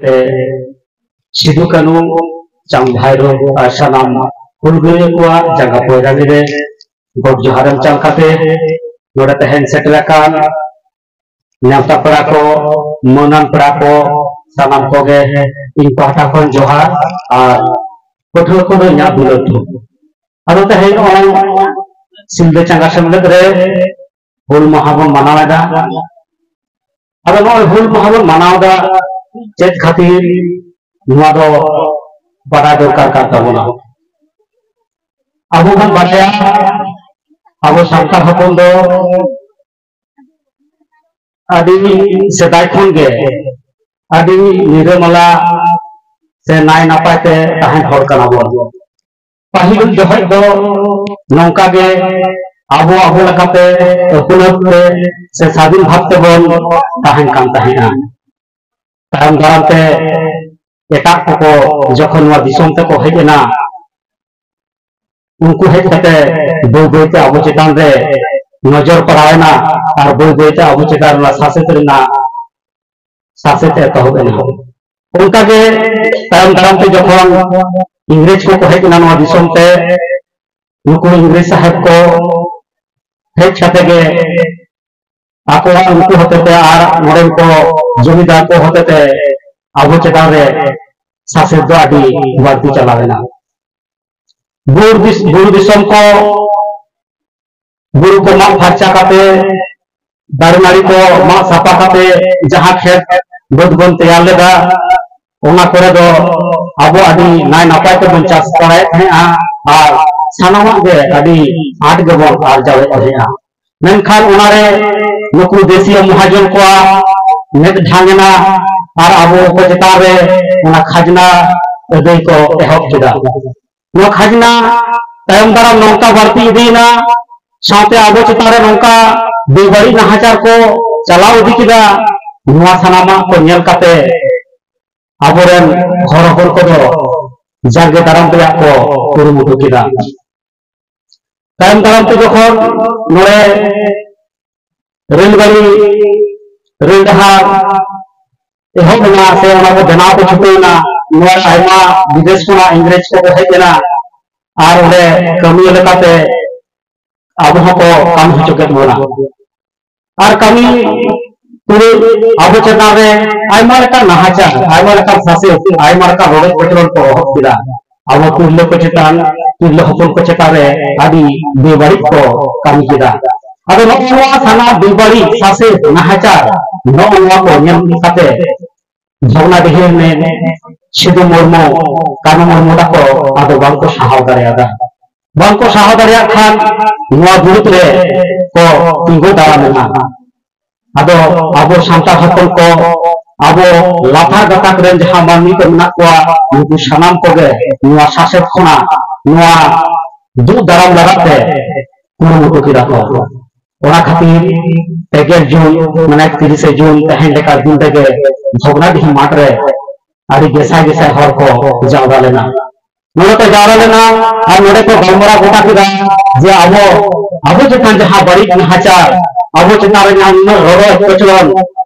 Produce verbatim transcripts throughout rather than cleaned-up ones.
ᱛᱮ ᱥᱤᱫᱩ ᱠᱟᱹᱱᱩ, ᱪᱟᱸᱫ ᱵᱷᱟᱭᱨᱳ ᱟᱨ ᱥᱟᱱᱟᱢ ᱦᱩᱞᱜᱟᱹᱨᱤᱭᱟᱹ ᱠᱚᱣᱟᱜ ᱡᱟᱸᱜᱟ ᱯᱚᱭᱨᱟᱱᱤ ᱨᱮ ᱜᱚᱰ ᱡᱚᱦᱟᱨ ᱮᱢ ᱪᱟᱞ ᱠᱟᱛᱮ, ᱱᱚᱰᱮ ᱛᱮᱦᱮᱧ ᱥᱮᱴᱮᱨ ᱟᱠᱟᱱ ᱱᱮᱣᱛᱟ ᱯᱮᱲᱟ ᱠᱚ, ᱢᱟᱹᱱᱟᱱ ᱯᱮᱲᱟ ᱠᱚ, ᱥᱟᱱᱟᱢ ᱠᱚᱜᱮ ᱤᱧ ᱯᱟᱦᱴᱟ ᱠᱷᱚᱱ ᱡᱚᱦᱟᱨ ᱟᱨ ᱯᱟᱹᱴᱷᱩᱣᱟᱹ ᱠᱚᱫᱚ ᱤᱧᱟᱹᱜ ᱫᱩᱞᱟᱹᱲ ᱛᱷᱩᱢ᱾ ᱟᱫᱚ ᱛᱮᱦᱮᱧ ᱱᱚᱜᱼᱚᱭ ᱥᱤᱞᱫᱟᱹ ᱪᱟᱸᱜᱟ ᱥᱮᱢᱞᱮᱫ ᱨᱮ ᱦᱩᱞ ᱢᱟᱦᱟ ᱵᱚᱱ ᱢᱟᱱᱟᱣ ᱮᱫᱟ᱾ ᱟᱫᱚ ᱱᱚᱜᱼᱚᱭ ᱦᱩᱞ ᱢᱟᱦᱟ ᱵᱚᱱ ᱢᱟᱱᱟᱣ ᱮᱫᱟ, ᱪᱮᱫ ᱠᱷᱟᱹᱛᱤᱨ, ᱱᱚᱣᱟ ᱫᱚ ᱵᱟᱰᱟᱭ ᱫᱚᱨᱠᱟᱨ ᱠᱟᱱ ᱛᱟᱵᱚᱱᱟ᱾ ᱟᱵᱚ ᱵᱚᱱ ᱵᱟᱰᱟᱭᱟ, ᱟᱵᱚ ᱥᱟᱱᱛᱟᱲ ᱦᱚᱯᱚᱱ ᱫᱚ ᱟᱹᱰᱤ ᱥᱮᱫᱟᱭ ᱠᱷᱚᱱ ᱜᱮ ᱟᱹᱰᱤ ᱱᱤᱨᱟᱹᱢᱟᱞᱟ ᱥᱮ ᱱᱟᱭ ᱱᱟᱯᱟᱭ ᱛᱮ ᱛᱟᱦᱮᱱ ᱦᱚᱲ ᱠᱟᱱᱟ ᱵᱚᱱ᱾ ᱯᱟᱹᱦᱤᱞ ᱡᱚᱠᱷᱚᱡ ᱫᱚ ᱱᱚᱝᱠᱟ ᱜᱮ ᱟᱵᱚ ᱟᱵᱚ ᱞᱮᱠᱟᱛᱮ ᱟᱹᱯᱱᱟᱹᱛ ᱛᱮ ᱥᱮ ᱥᱟᱹᱫᱷᱤᱱ ᱵᱷᱟᱵ ᱛᱮᱵᱚᱱ ᱛᱟᱦᱮᱱ ᱠᱟᱱ ᱛᱟᱦᱮᱸᱫᱼᱟ᱾ ᱛᱟᱭᱚᱢ ᱫᱟᱨᱟᱢ ᱛᱮ ᱮᱴᱟᱜ ᱠᱚᱠᱚ ᱡᱚᱠᱷᱚᱱ ᱱᱚᱣᱟ ᱫᱤᱥᱚᱢ ᱛᱮᱠᱚ ᱦᱮᱡ ᱮᱱᱟ, ᱩᱱᱠᱩ ᱦᱮᱡ ᱠᱟᱛᱮ ᱵᱟᱹᱭ ᱵᱟᱹᱭ ᱛᱮ ᱟᱵᱚ ᱪᱮᱛᱟᱱ ᱨᱮ ᱱᱚᱡᱚᱨ ᱯᱟᱲᱟᱣ ᱮᱱᱟ ᱟᱨ ᱵᱟᱹᱭ ᱵᱟᱹᱭ ᱛᱮ ᱟᱵᱚ ᱪᱮᱛᱟᱱ ᱨᱮ ᱥᱟᱥᱮᱛ ᱨᱮᱱᱟᱜ ᱥᱟᱥᱮᱛ ᱮᱛᱚᱦᱚᱵ ᱮᱱᱟ᱾ ᱚᱱᱠᱟᱜᱮ ᱛᱟᱭᱚᱢ ᱫᱟᱨᱟᱢ ᱛᱮ ᱡᱚᱠᱷᱚᱱ ᱤᱝᱨᱮᱡᱽ ᱠᱚᱠᱚ ᱦᱮᱡ ᱮᱱᱟ ᱱᱚᱣᱟ ᱫᱤᱥᱚᱢ ᱛᱮ, ᱱᱩᱠᱩ ᱤᱝᱨᱮᱡᱽ ᱥᱟᱦᱮᱵᱽ ᱠᱚ ᱦᱮᱡ ᱠᱟᱛᱮ ᱜᱮ ᱟᱠᱚᱣᱟᱜ ᱩᱱᱠᱩ ᱦᱚᱛᱮᱛᱮ ᱟᱨ ᱱᱚᱰᱮᱱ ᱠᱚ ᱡᱚᱢᱤᱫᱟᱨ ᱠᱚ ᱦᱚᱛᱮᱛᱮ ᱟᱵᱚ ᱪᱮᱛᱟᱱ ᱨᱮ ᱥᱟᱥᱮᱛ ᱫᱚ ᱟᱹᱰᱤ ᱵᱟᱹᱲᱛᱤ ᱪᱟᱞᱟᱣ ᱮᱱᱟ᱾ ᱵᱩᱨᱩ ᱫᱤᱥ-, ᱵᱩᱨᱩ ᱫᱤᱥᱚᱢ ᱠᱚ, ᱵᱩᱨᱩ ᱠᱚ ᱢᱟᱜ ᱯᱷᱟᱨᱪᱟ ᱠᱟᱛᱮ, ᱫᱟᱨᱮ ᱱᱟᱹᱲᱤ ᱠᱚ ᱢᱟᱜ ᱥᱟᱯᱷᱟ ᱠᱟᱛᱮ, ᱡᱟᱦᱟᱸ ᱠᱷᱮᱛ ᱵᱟᱹᱫᱽ ᱵᱚᱱ ᱛᱮᱭᱟᱨ ᱞᱮᱫᱟ, ᱚᱱᱟ ᱠᱚᱨᱮ ᱫᱚ ᱟᱵᱚ ᱟᱹᱰᱤ ᱱᱟᱭ ᱱᱟᱯᱟᱭ ᱛᱮᱵᱚᱱ ᱪᱟᱥ ᱵᱟᱲᱟᱭᱮᱫ ᱛᱟᱦᱮᱸᱫᱼᱟ᱾ ᱟᱨ ᱥᱟᱱᱟᱢᱟᱜ ᱜᱮ ᱟᱹᱰᱤ ᱟᱸᱴ ᱜᱮᱵᱚᱱ ᱟᱨᱡᱟᱣᱮᱫ ᱛᱟᱦᱮᱸᱫᱼᱟ᱾ ᱢᱮᱱᱠᱷᱟᱱ ᱚᱱᱟᱨᱮ ᱱᱩᱠᱩ ᱫᱮᱥᱤᱭᱟᱹ ᱢᱚᱦᱟᱡᱚᱱ ᱠᱚᱣᱟᱜ ᱢᱮᱫ ᱰᱷᱟᱝ ᱮᱱᱟ ᱟᱨ ᱟᱵᱚ ᱠᱚ ᱪᱮᱛᱟᱱ ᱨᱮ ᱚᱱᱟ ᱠᱷᱟᱡᱽᱱᱟ ᱟᱹᱫᱟᱹᱭ ᱠᱚ ᱮᱦᱚᱵ ᱠᱮᱫᱟ᱾ ᱱᱚᱣᱟ ᱠᱷᱟᱡᱽᱱᱟ ᱛᱟᱭᱚᱢ ᱫᱟᱨᱟᱢ ᱱᱚᱝᱠᱟ ᱵᱟᱹᱲᱛᱤ ᱤᱫᱤᱭᱮᱱᱟ, ᱥᱟᱶᱛᱮ ᱟᱵᱚ ᱪᱮᱛᱟᱱ ᱨᱮ ᱱᱚᱝᱠᱟ ᱵᱮᱵᱟᱹᱲᱤᱡ ᱱᱟᱦᱟᱪᱟᱨ ᱠᱚ ᱪᱟᱞᱟᱣ ᱤᱫᱤ ᱠᱮᱫᱟ᱾ ᱱᱚᱣᱟ ᱥᱟᱱᱟᱢᱟᱜ ᱠᱚ ᱧᱮᱞ ᱠᱟᱛᱮ ᱟᱵᱚᱨᱮᱱ ᱦᱚᱲ ᱦᱚᱯᱚᱱ ᱠᱚᱫᱚ ᱡᱟᱸᱜᱮ ᱫᱟᱨᱟᱢ ᱨᱮᱭᱟᱜ ᱠᱚ ᱠᱩᱨᱩᱢᱩᱴᱩ ᱠᱮᱫᱟ᱾ ᱛᱟᱭᱚᱢ ᱫᱟᱨᱟᱢ ᱛᱮ ᱡᱚᱠᱷᱚᱱ ᱱᱚᱰᱮ ᱨᱮᱞ ᱜᱟᱹᱰᱤ, ᱨᱮᱞ ᱰᱟᱦᱟᱨ ᱮᱦᱚᱵ ᱮᱱᱟ ᱥᱮ ᱚᱱᱟ ᱠᱚ ᱵᱮᱱᱟᱣ ᱠᱚ ᱪᱷᱩᱴᱟᱹᱣ ᱮᱱᱟ, ᱱᱚᱣᱟ ᱟᱭᱢᱟ ᱵᱤᱫᱮᱥ ᱠᱷᱚᱱᱟᱜ ᱤᱝᱨᱮᱡᱽ ᱠᱚᱠᱚ ᱦᱮᱡ ᱮᱱᱟ ᱟᱨ ᱚᱸᱰᱮ ᱠᱟᱹᱢᱤ ᱞᱮᱠᱟᱛᱮ ᱟᱵᱚ ᱦᱚᱸᱠᱚ ᱠᱟᱹᱢᱤ ᱦᱚᱪᱚ ᱠᱮᱫ ᱵᱚᱱᱟ᱾ ᱟᱨ ᱠᱟᱹᱢᱤ ᱛᱩᱞᱩᱡ ᱟᱵᱚ ᱪᱮᱛᱟᱱ ᱨᱮ ᱟᱭᱢᱟ ᱞᱮᱠᱟᱱ ᱱᱟᱦᱟᱪᱟᱨ, ᱟᱭᱢᱟ ᱞᱮᱠᱟᱱ ᱥᱟᱥᱮᱛ, ᱟᱭᱢᱟ ᱞᱮᱠᱟᱱ ᱨᱚᱰᱚᱡ ᱠᱚᱪᱞᱚᱱ ᱠᱚ ᱮᱦᱚᱵ ᱠᱮᱫᱟ᱾ ᱟᱵᱚ ᱛᱤᱨᱞᱟᱹ ᱠᱚ ᱪᱮᱛᱟᱱ, ᱛᱤᱨᱞᱟᱹ ᱦᱚᱯᱚᱱ ᱠᱚ ᱪᱮᱛᱟᱱ ᱨᱮ ᱟᱹᱰᱤ ᱵᱮᱵᱟᱹᱲᱤᱡ ᱠᱚ ᱠᱟᱹᱢᱤ ᱠᱮᱫᱟ᱾ ᱟᱫᱚ ᱱᱚᱜᱼᱚ ᱱᱚᱣᱟ ᱥᱟᱱᱟᱢ ᱵᱮᱵᱟᱹᱲᱤᱡ, ᱥᱟᱥᱮᱛ, ᱱᱟᱦᱟᱪᱟᱨ, ᱱᱚᱜᱼᱚ ᱱᱚᱣᱟ ᱠᱚ ᱧᱮᱞ ᱠᱟᱛᱮ ᱵᱷᱚᱜᱽᱱᱟᱰᱤᱦᱤ ᱨᱤᱱᱤᱡ ᱥᱤᱫᱩ ᱢᱩᱨᱢᱩ, ᱠᱟᱹᱱᱩ ᱢᱩᱨᱢᱩ ᱛᱟᱠᱚ ᱟᱫᱚ ᱵᱟᱝᱠᱚ ᱥᱟᱦᱟᱣ ᱫᱟᱲᱮᱭᱟᱫᱟ᱾ ᱵᱟᱝᱠᱚ ᱥᱟᱦᱟᱣ ᱫᱟᱲᱮᱭᱟᱜ ᱠᱷᱟᱱ ᱱᱚᱣᱟ ᱵᱤᱨᱩᱫᱽ ᱨᱮ ᱠᱚ ᱛᱤᱸᱜᱩ ᱫᱟᱨᱟᱢ ᱮᱱᱟ᱾ ᱟᱫᱚ ᱟᱵᱚ ᱥᱟᱱᱛᱟᱲ ᱦᱚᱯᱚᱱ ᱠᱚ, ᱟᱵᱚ ᱞᱟᱛᱟᱨ ᱜᱟᱛᱟᱠ ᱨᱮᱱ ᱡᱟᱦᱟᱸ ᱢᱟᱹᱱᱢᱤ ᱠᱚ ᱢᱮᱱᱟᱜ ᱠᱚᱣᱟ, ᱩᱱᱠᱩ ᱥᱟᱱᱟᱢ ᱠᱚᱜᱮ ᱱᱚᱣᱟ ᱥᱟᱥᱮᱛ ᱠᱷᱚᱱᱟᱜ ᱱᱚᱣᱟ ᱫᱩᱜ ᱫᱟᱨᱟᱢ ᱞᱟᱜᱟᱫ ᱛᱮ ᱠᱩᱨᱩᱢᱩᱴᱩ ᱠᱮᱫᱟ ᱠᱚ᱾ ᱚᱱᱟ ᱠᱷᱟᱹᱛᱤᱨ ᱯᱮᱜᱮᱞ ᱡᱩᱱ, ᱢᱟᱱᱮ ᱛᱤᱨᱤᱥᱮ ᱡᱩᱱ ᱛᱮᱦᱮᱧ ᱞᱮᱠᱟ ᱫᱤᱱ ᱨᱮᱜᱮ ᱵᱷᱚᱜᱽᱱᱟᱰᱤᱦᱤ ᱢᱟᱴᱷ ᱨᱮ ᱟᱹᱰᱤ ᱜᱮᱥᱟᱭ ᱜᱮᱥᱟᱭ ᱦᱚᱲ ᱠᱚ ᱡᱟᱣᱨᱟ ᱞᱮᱱᱟ᱾ ᱱᱚᱰᱮ ᱠᱚ ᱡᱟᱣᱨᱟ ᱞᱮᱱᱟ ᱟᱨ ᱱᱚᱰᱮ ᱠᱚ ᱜᱟᱞᱢᱟᱨᱟᱣ ᱜᱚᱴᱟ ᱠᱮᱫᱟ ᱡᱮ ᱟᱵᱚ, ᱟᱵᱚ ᱪᱮᱛᱟᱱ ᱡᱟᱦᱟᱸ ᱵᱟᱹᱲᱤᱡ ᱱᱟᱦᱟᱪᱟᱨ, ᱟᱵᱚ ᱪᱮᱛᱟᱱ ᱨᱮ ᱡᱟᱦᱟᱸ ᱱᱩᱱᱟᱹᱜ ᱨᱚᱰᱚᱡ ᱠᱚᱪᱞᱚᱱ,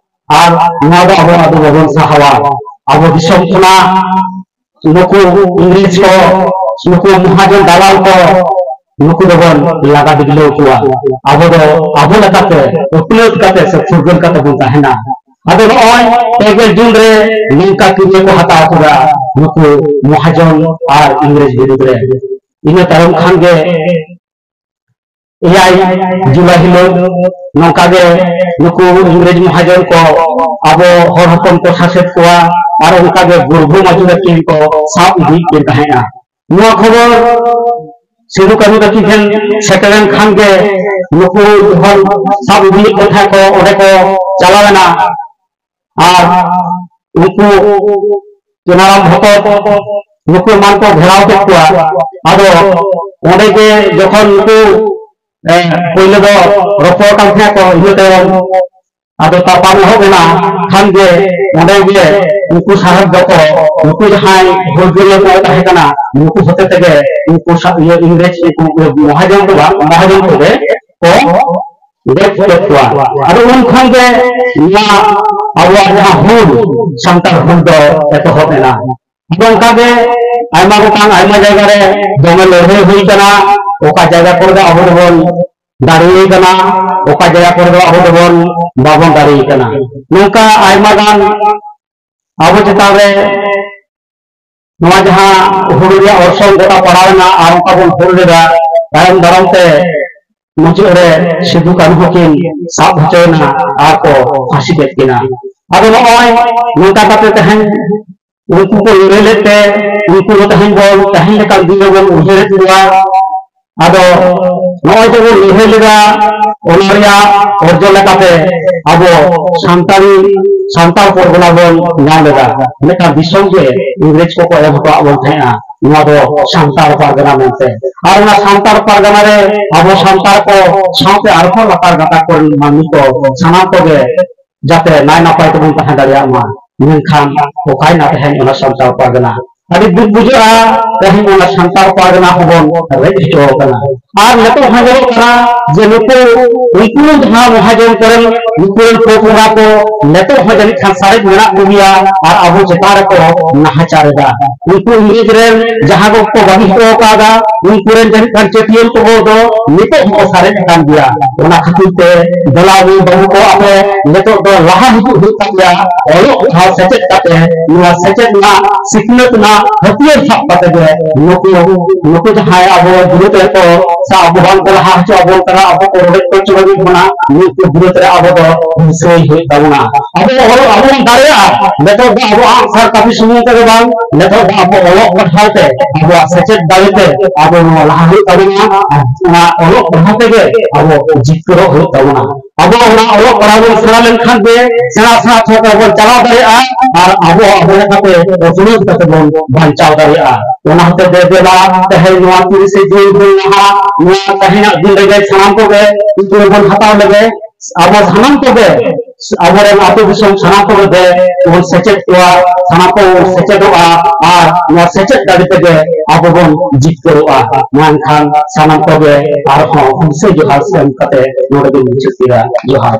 ᱟᱨ ᱱᱚᱣᱟ ᱫᱚ ᱟᱵᱚ, ᱟᱵᱚ ᱵᱟᱵᱚᱱ ᱥᱟᱦᱟᱣᱟ᱾ ᱟᱵᱚ ᱫᱤᱥᱚᱢ ᱠᱷᱚᱱᱟᱜ ᱱᱩᱠᱩ ᱤᱝᱨᱮᱡᱽ ᱠᱚ, ᱱᱩᱠᱩ ᱢᱚᱦᱟᱡᱚᱱ ᱫᱟᱞᱟᱞ ᱠᱚ, ᱱᱩᱠᱩ ᱫᱚᱵᱚᱱ ᱞᱟᱜᱟ ᱰᱤᱜᱞᱟᱹᱣ ᱠᱚᱣᱟ᱾ ᱟᱵᱚ ᱫᱚ ᱟᱵᱚ ᱞᱮᱠᱟᱛᱮ ᱩᱯᱞᱟᱹᱫ ᱠᱟᱛᱮ ᱥᱮ ᱯᱷᱩᱨᱜᱟᱹᱞ ᱠᱟᱛᱮ ᱵᱚᱱ ᱛᱟᱦᱮᱱᱟ᱾ ᱟᱫᱚ ᱱᱚᱜᱼᱚᱭ ᱯᱮᱜᱮᱞ ᱡᱩᱱ ᱨᱮ ᱱᱚᱝᱠᱟ ᱠᱤᱨᱭᱟᱹ ᱠᱚ ᱦᱟᱛᱟᱣ ᱠᱮᱫᱟ ᱱᱩᱠᱩ ᱢᱚᱦᱟᱡᱚᱱ ᱟᱨ ᱤᱝᱨᱮᱡᱽ ᱵᱤᱨᱩᱫᱽ ᱨᱮ᱾ ᱤᱱᱟᱹ ᱛᱟᱭᱚᱢ ᱠᱷᱟᱱ ᱜᱮ ᱮᱭᱟᱭ ᱡᱩᱞᱟᱭ ᱦᱤᱞᱳᱜ ᱱᱚᱝᱠᱟ ᱜᱮ ᱱᱩᱠᱩ ᱤᱝᱨᱮᱡᱽ ᱢᱚᱦᱟᱡᱚᱱ ᱠᱚ ᱟᱵᱚ ᱦᱚᱲ ᱦᱚᱯᱚᱱ ᱠᱚ ᱥᱟᱥᱮᱛ ᱠᱚᱣᱟ ᱟᱨ ᱚᱱᱠᱟ ᱜᱮ ᱵᱤᱨᱵᱷᱩᱢ ᱟᱹᱪᱩᱨ ᱟᱹᱠᱤᱱ ᱠᱚ ᱥᱟᱵ ᱤᱫᱤᱭᱮᱫ ᱠᱤᱱ ᱛᱟᱦᱮᱸᱫᱼᱟ᱾ ᱱᱚᱣᱟ ᱠᱷᱚᱵᱚᱨ ᱥᱤᱫᱩ ᱠᱟᱹᱱᱦᱩ ᱛᱟᱹᱠᱤᱱ ᱴᱷᱮᱱ ᱥᱮᱴᱮᱨᱮᱱ ᱠᱷᱟᱱ ᱜᱮ ᱱᱩᱠᱩ ᱡᱚᱠᱷᱚᱱ ᱥᱟᱵ ᱤᱫᱤᱭᱮᱫ ᱠᱚ ᱛᱟᱦᱮᱸ ᱠᱚ, ᱚᱸᱰᱮ ᱠᱚ ᱪᱟᱞᱟᱣ ᱮᱱᱟ᱾ ᱟᱨ ᱩᱱᱠᱩ ᱪᱩᱱᱟᱨᱟᱢ ᱵᱷᱚᱠᱚᱛ ᱱᱩᱠᱩ ᱮᱢᱟᱱ ᱠᱚ ᱜᱷᱮᱨᱟᱣ ᱠᱮᱫ ᱠᱚᱣᱟ᱾ ᱟᱫᱚ ᱚᱸᱰᱮ ᱜᱮ ᱡᱚᱠᱷᱚᱱ ᱱᱩᱠᱩ, ᱮ, ᱯᱳᱭᱞᱳ ᱫᱚ ᱨᱚᱯᱚᱲ ᱠᱟᱱ ᱛᱟᱦᱮᱸ ᱠᱚ, ᱤᱱᱟᱹ ᱛᱟᱭᱚᱢ ᱟᱫᱚ ᱛᱟᱯᱟᱢ ᱮᱦᱚᱵ ᱮᱱᱟ᱾ ᱠᱷᱟᱱ ᱜᱮ ᱚᱸᱰᱮ ᱜᱮ ᱩᱱᱠᱩ ᱥᱟᱦᱮᱵ ᱫᱚᱠᱚ, ᱱᱩᱠᱩ ᱡᱟᱦᱟᱸᱭ ᱦᱩᱞᱜᱟᱹᱨᱤᱭᱟᱹ ᱠᱚ ᱛᱟᱦᱮᱸ ᱠᱟᱱᱟ, ᱱᱩᱠᱩ ᱦᱚᱛᱮ ᱛᱮᱜᱮ ᱩᱱᱠᱩ ᱥᱟ-, ᱤᱭᱟᱹ, ᱤᱝᱨᱮᱡᱽ, ᱩᱱᱠᱩ ᱢᱚᱦᱟᱡᱚᱱ ᱫᱚ ᱵᱟᱝ, ᱢᱚᱦᱟᱡᱚᱱ ᱠᱚᱜᱮ ᱠᱚ ᱜᱚᱡ ᱠᱮᱫ ᱠᱚᱣᱟ᱾ ᱟᱫᱚ ᱩᱱ ᱠᱷᱚᱱ ᱜᱮ ᱱᱚᱣᱟ ᱟᱵᱚᱣᱟᱜ ᱡᱟᱦᱟᱸ ᱦᱩᱞ, ᱥᱟᱱᱛᱟᱲ ᱦᱩᱞ ᱫᱚ ᱮᱛᱚᱦᱚᱵ ᱮᱱᱟ᱾ ᱟᱫᱚ ᱚᱱᱠᱟᱜᱮ ᱟᱭᱢᱟ ᱜᱚᱴᱟᱝ, ᱟᱭᱢᱟ ᱡᱟᱭᱜᱟ ᱨᱮ ᱫᱚᱢᱮ ᱞᱟᱹᱲᱦᱟᱹᱭ ᱦᱩᱭ ᱠᱟᱱᱟ᱾ ᱚᱠᱟ ᱡᱟᱭᱜᱟ ᱠᱚᱨᱮ ᱫᱚ ᱟᱵᱚ ᱫᱚᱵᱚᱱ ᱫᱟᱲᱮᱭ ᱠᱟᱱᱟ, ᱚᱠᱟ ᱡᱟᱭᱜᱟ ᱠᱚᱨᱮ ᱫᱚ ᱟᱵᱚ ᱫᱚᱵᱚᱱ, ᱵᱟᱵᱚᱱ ᱫᱟᱲᱮᱭ ᱠᱟᱱᱟ᱾ ᱱᱚᱝᱠᱟ ᱟᱭᱢᱟ ᱜᱟᱱ ᱟᱵᱚ ᱪᱮᱛᱟᱱ ᱨᱮ ᱱᱚᱣᱟ ᱡᱟᱦᱟᱸ ᱦᱩᱞ ᱨᱮᱭᱟᱜ ᱚᱨᱥᱚᱝ ᱜᱚᱴᱟ ᱯᱟᱲᱟᱣ ᱮᱱᱟ ᱟᱨ ᱚᱱᱠᱟ ᱵᱚᱱ ᱦᱩᱞ ᱞᱮᱫᱟ, ᱛᱟᱭᱚᱢ ᱫᱟᱨᱟᱢ ᱛᱮ ᱢᱩᱪᱟᱹᱫ ᱨᱮ ᱥᱤᱫᱩ ᱠᱟᱹᱱᱦᱩ ᱦᱚᱸᱠᱤᱱ ᱥᱟᱵ ᱦᱚᱪᱚᱭᱮᱱᱟ ᱟᱨ ᱠᱚ ᱯᱷᱟᱹᱥᱤ ᱠᱮᱫ ᱠᱤᱱᱟ᱾ ᱟᱫᱚ ᱱᱚᱜᱼᱚᱭ ᱱᱚᱝᱠᱟ ᱠᱟᱛᱮ ᱛᱮᱦᱮᱧ ᱩᱱᱠᱩ ᱠᱚ ᱞᱟᱹᱲᱦᱟᱹᱭ ᱞᱮᱫ ᱛᱮ ᱩᱱᱠᱩ ᱫᱚ ᱛᱮᱦᱮᱧ ᱵᱚᱱ, ᱛᱮᱦᱮᱧ ᱞᱮᱠᱟᱱ ᱫᱤᱱ ᱨᱮᱵᱚᱱ ᱩᱭᱦᱟᱹᱨᱮᱫ ᱠᱚᱣᱟ᱾ ᱟᱫᱚ ᱱᱚᱜᱼᱚᱭ ᱡᱮᱵᱚᱱ ᱞᱟᱹᱲᱦᱟᱹᱭ ᱞᱮᱫᱟ, ᱚᱱᱟ ᱨᱮᱭᱟᱜ ᱚᱨᱡᱚ ᱞᱮᱠᱟᱛᱮ ᱟᱵᱚ ᱥᱟᱱᱛᱟᱲᱤ, ᱥᱟᱱᱛᱟᱲ ᱯᱚᱨᱜᱚᱱᱟ ᱵᱚᱱ ᱧᱟᱢ ᱞᱮᱫᱟ᱾ ᱢᱤᱫᱴᱟᱝ ᱫᱤᱥᱚᱢ ᱜᱮ ᱤᱝᱨᱮᱡᱽ ᱠᱚᱠᱚ ᱮᱢ ᱦᱚᱴᱚᱣᱟᱜ ᱵᱚᱱ ᱛᱟᱦᱮᱸᱜᱼᱟ, ᱱᱚᱣᱟ ᱫᱚ ᱥᱟᱱᱛᱟᱲ ᱯᱟᱨᱜᱟᱱᱟ ᱢᱮᱱᱛᱮ᱾ ᱟᱨ ᱚᱱᱟ ᱥᱟᱱᱛᱟᱲ ᱯᱟᱨᱜᱟᱱᱟ ᱨᱮ ᱟᱵᱚ ᱥᱟᱱᱛᱟᱲ ᱠᱚ ᱥᱟᱶᱛᱮ ᱟᱨᱦᱚᱸ ᱞᱟᱛᱟᱨ ᱜᱟᱛᱟᱠ ᱠᱚᱨᱮᱱ ᱢᱟᱹᱱᱢᱤ ᱠᱚ ᱥᱟᱱᱟᱢ ᱠᱚᱜᱮ ᱡᱟᱛᱮ ᱱᱟᱭ ᱱᱟᱯᱟᱭ ᱛᱮᱵᱚᱱ ᱛᱟᱦᱮᱸ ᱫᱟᱲᱮᱭᱟᱜ ᱢᱟ᱾ ᱢᱮᱱᱠᱷᱟᱱ ᱚᱠᱟᱭᱮᱱᱟ ᱛᱮᱦᱮᱧ ᱚᱱᱟ ᱥᱟᱱᱛᱟᱲ ᱯᱟᱨᱜᱟᱱᱟ? ᱟᱹᱰᱤ ᱫᱩᱠ ᱵᱩᱡᱷᱟᱹᱜᱼᱟ, ᱛᱮᱦᱮᱧ ᱚᱱᱟ ᱥᱟᱱᱛᱟᱲ ᱯᱟᱨᱜᱟᱱᱟ ᱦᱚᱸᱵᱚᱱ ᱨᱮᱡ ᱦᱚᱪᱚ ᱟᱠᱟᱱᱟ᱾ ᱟᱨ ᱱᱤᱛᱚᱜ ᱦᱚᱸ ᱧᱮᱞᱚᱜ ᱠᱟᱱᱟ ᱡᱮ ᱱᱩᱠᱩ, ᱩᱱᱠᱩ ᱡᱟᱦᱟᱸ ᱢᱚᱦᱟᱡᱚᱱ ᱠᱚᱨᱮᱱ ᱱᱩᱠᱩ ᱨᱮᱱ ᱯᱚᱯᱚᱝᱲᱟ ᱠᱚ ᱱᱤᱛᱚᱜ ᱦᱚᱸ ᱡᱟᱹᱱᱤᱡ ᱠᱷᱟᱱ ᱥᱟᱨᱮᱡ ᱢᱮᱱᱟᱜ ᱠᱚᱜᱮᱭᱟ ᱟᱨ ᱟᱵᱚ ᱪᱮᱛᱟᱱ ᱨᱮᱠᱚ ᱱᱟᱦᱟᱪᱟᱨ ᱮᱫᱟ᱾ ᱩᱱᱠᱩ ᱤᱝᱨᱮᱡᱽ ᱨᱮᱱ ᱡᱟᱦᱟᱸ ᱠᱚ ᱠᱚ ᱵᱟᱹᱜᱤ ᱦᱚᱴᱚ ᱟᱠᱟᱫᱟ, ᱩᱱᱠᱩ ᱨᱮᱱ ᱡᱟᱹᱱᱤᱡ ᱠᱷᱟᱱ ᱪᱟᱹᱴᱭᱟᱹᱱ ᱠᱚ ᱫᱚ ᱱᱤᱛᱚᱜ ᱦᱚᱸᱠᱚ ᱥᱟᱨᱮᱡ ᱟᱠᱟᱱ ᱜᱮᱭᱟ᱾ ᱚᱱᱟ ᱠᱷᱟᱹᱛᱤᱨ ᱛᱮ ᱫᱮᱞᱟ ᱢᱟᱹᱭ ᱵᱟᱹᱵᱩ ᱠᱚ, ᱟᱯᱮ ᱱᱤᱛᱚᱜ ᱫᱚ ᱞᱟᱦᱟ ᱦᱤᱡᱩᱜ ᱦᱩᱭᱩᱜ ᱛᱟᱯᱮᱭᱟ᱾ ᱚᱞᱚᱜ ᱯᱟᱲᱦᱟᱣ ᱥᱮᱪᱮᱫ ᱠᱟᱛᱮ, ᱱᱚᱣᱟ ᱥᱮᱪᱮᱫ ᱨᱮᱱᱟᱜ, ᱥᱤᱠᱷᱱᱟᱹᱛ ᱨᱮᱱᱟᱜ ᱦᱟᱹᱛᱭᱟᱹᱨ ᱥᱟᱵ ᱠᱟᱛᱮ ᱜᱮ ᱱᱩᱠᱩ, ᱱᱩᱠᱩ ᱡᱟᱦᱟᱸᱭ ᱟᱵᱚ ᱵᱤᱨᱳᱫᱷ ᱨᱮᱠᱚ ᱥᱮ ᱟᱵᱚ ᱵᱟᱝ ᱠᱚ ᱞᱟᱦᱟ ᱦᱚᱪᱚ ᱟᱵᱚᱱ ᱠᱟᱱᱟ, ᱟᱵᱚ ᱠᱚ ᱨᱚᱰᱚᱡ ᱠᱚᱪᱞᱚᱱ ᱵᱚᱱᱟ, ᱱᱩᱠᱩ ᱵᱤᱨᱳᱫᱷ ᱨᱮ ᱟᱵᱚ ᱫᱚ ᱦᱤᱝᱥᱟᱹᱭ ᱦᱩᱭᱩᱜ ᱛᱟᱵᱚᱱᱟ᱾ ᱟᱵᱚ ᱚᱞᱚᱜ, ᱟᱵᱚ ᱵᱚᱱ ᱫᱟᱲᱮᱭᱟᱜᱼᱟ᱾ ᱱᱤᱛᱚᱜ ᱫᱚ ᱟᱵᱚ ᱟᱜ ᱥᱟᱨ ᱠᱟᱹᱯᱤ ᱥᱩᱢᱩᱝ ᱛᱮᱫᱚ ᱵᱟᱝ, ᱱᱤᱛᱚᱜ ᱫᱚ ᱟᱵᱚ ᱚᱞᱚᱜ ᱯᱟᱲᱦᱟᱣ ᱛᱮ, ᱟᱵᱚᱣᱟᱜ ᱥᱮᱪᱮᱫ ᱫᱟᱲᱮ ᱛᱮ ᱟᱵᱚ ᱱᱚᱣᱟ ᱞᱟᱦᱟ ᱦᱩᱭᱩᱜ ᱛᱟᱵᱚᱱᱟ᱾ ᱟᱨ ᱚᱱᱟ ᱚᱞᱚᱜ ᱯᱟᱲᱦᱟᱣ ᱛᱮᱜᱮ ᱟᱵᱚ ᱡᱤᱛᱠᱟᱹᱨᱚᱜ ᱦᱩᱭᱩᱜ ᱛᱟᱵᱚᱱᱟ᱾ ᱟᱵᱚ ᱚᱱᱟ ᱚᱞᱚᱜ ᱯᱟᱲᱦᱟᱣ ᱵᱚᱱ ᱥᱮᱬᱟ ᱞᱮᱱᱠᱷᱟᱱ ᱜᱮ, ᱥᱮᱬᱟ ᱥᱮᱬᱟ ᱛᱷᱚᱠ ᱨᱮᱵᱚᱱ ᱪᱟᱞᱟᱣ ᱫᱟᱲᱮᱭᱟᱜᱼᱟ ᱟᱨ ᱟᱵᱚ, ᱟᱵᱚ ᱞᱮᱠᱟᱛᱮ ᱩᱛᱱᱟᱹᱣ ᱠᱟᱛᱮ ᱵᱚᱱ ᱵᱟᱧᱪᱟᱣ ᱫᱟᱲᱮᱭᱟᱜᱼᱟ᱾ ᱚᱱᱟ ᱦᱚᱛᱮ ᱛᱮ ᱫᱮᱞᱟ ᱛᱮᱦᱮᱧ ᱱᱚᱣᱟ ᱛᱤᱨᱤᱥᱮ ᱡᱩᱱ ᱦᱩᱞ ᱢᱟᱦᱟ, ᱱᱚᱣᱟ ᱛᱮᱦᱮᱧᱟᱜ ᱫᱤᱱ ᱨᱮᱜᱮ ᱥᱟᱱᱟᱢ ᱠᱚᱜᱮ ᱩᱫᱽᱫᱳᱜᱽ ᱵᱚᱱ ᱦᱟᱛᱟᱣ ᱞᱮᱜᱮ᱾ ᱟᱵᱚ ᱥᱟᱱᱟᱢ ᱠᱚᱜᱮ, ᱟᱵᱚᱨᱮᱱ ᱟᱹᱛᱩ ᱫᱤᱥᱚᱢ ᱥᱟᱱᱟᱢ ᱠᱚᱜᱮ ᱵᱚᱱ ᱥᱮᱪᱮᱫ ᱠᱚᱣᱟ, ᱥᱟᱱᱟᱢ ᱠᱚ ᱵᱚᱱ ᱥᱮᱪᱮᱫᱚᱜᱼᱟ ᱟᱨ ᱱᱚᱣᱟ ᱥᱮᱪᱮᱫ ᱫᱟᱲᱮ ᱛᱮᱜᱮ ᱟᱵᱚ ᱵᱚᱱ ᱡᱤᱛᱠᱟᱹᱨᱚᱜᱼᱟ᱾ ᱢᱮᱱᱠᱷᱟᱱ ᱥᱟᱱᱟᱢ ᱠᱚᱜᱮ ᱟᱨᱦᱚᱸ ᱦᱩᱞᱥᱟᱹᱭ ᱡᱚᱦᱟᱨ ᱮᱢ ᱠᱟᱛᱮ ᱱᱚᱰᱮ ᱜᱮᱧ ᱢᱩᱪᱟᱹᱫ ᱠᱮᱫᱟ᱾ ᱡᱚᱦᱟᱨ᱾